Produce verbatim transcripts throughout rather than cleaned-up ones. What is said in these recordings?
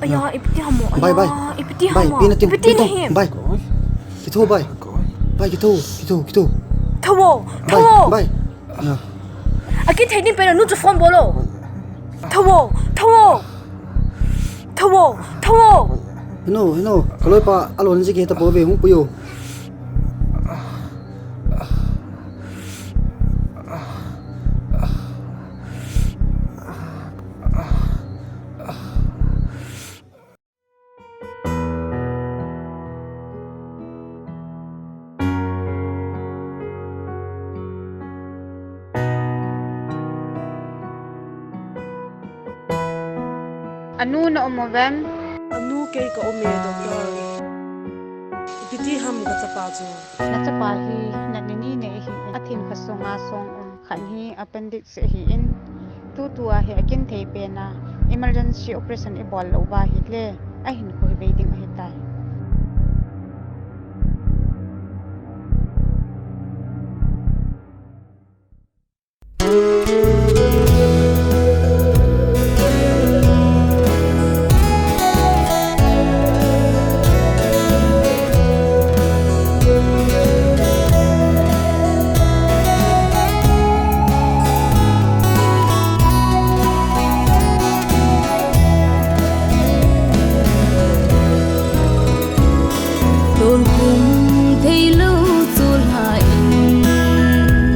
Aya, ipi ti ham maw? Bai, bai. Ipi ti ham maw? Ipi ti na hi? Bai. Kitho, bai. Bai, kitho, kitho, kitho. Tho, tho. Bai. A kithei ding pen a nu chu phone bawl o. Tho, tho. Tho, tho. Hino, hino. Ka loipa a lon zik hi ta po ve, hung pui o. A nu na um u vem? A nu, kei ka um e, doctor. Ipi ti ham ka chapa chu? Na chapa hi nat ni ni nei ahi, a thin khat sung a sawng um, khat hi appendix ahi in, tutu a hi a kin thei pen a, emergency operation i bawl lo ua hile, a hinkhua hi bei ding ahi tai. Tawlkum theilo chawlha in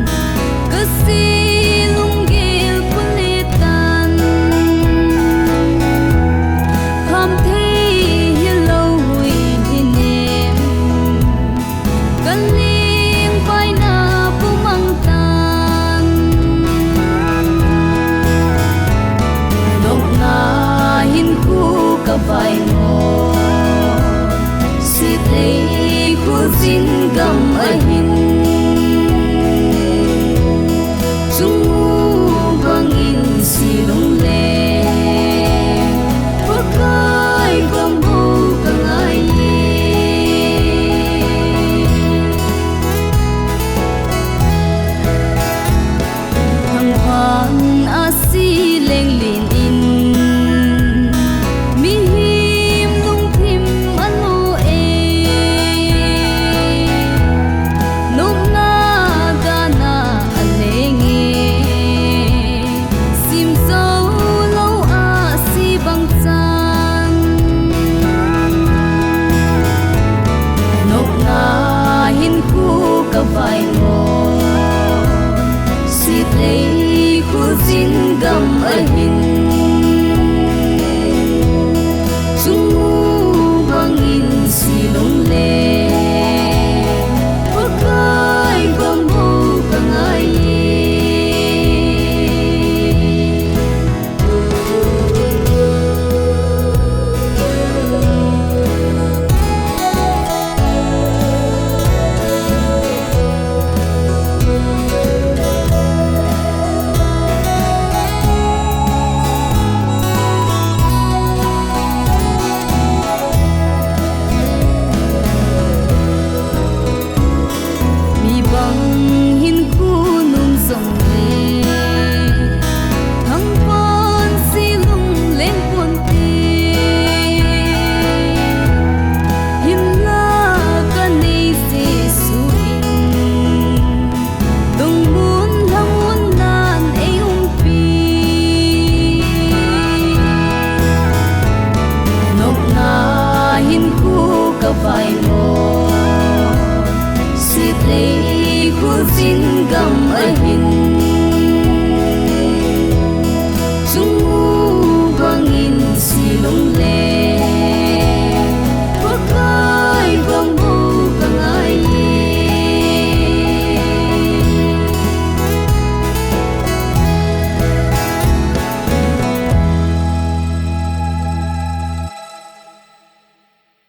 ka si lunggil pule tan, kham thei hilo hui hi nem, ka ling paina pum ang tan. Nopna hinkhua ka vai maw, siatlei khua zin gam a hin, chung u bang in si lung le, Pakai bang bo ka ngai e. Thangphan a si leng lin in, mihing lungthim a lo e, nopna dan a a leng e, sim zo lo a si bang chan. Nopna hinkhua ka vai maw, siatlei khua zin gam a hin, chung u bang in si lung le, Pakai bang bo ka ngai e. Mi bang hinkhua nuam zong le, thangphan si lung leng puan ti, hinla ka nei Jesu in, lungmun lhamuna in ei umpi. Nopna hinkhua ka vai maw, siatlei khua zin gam a hin,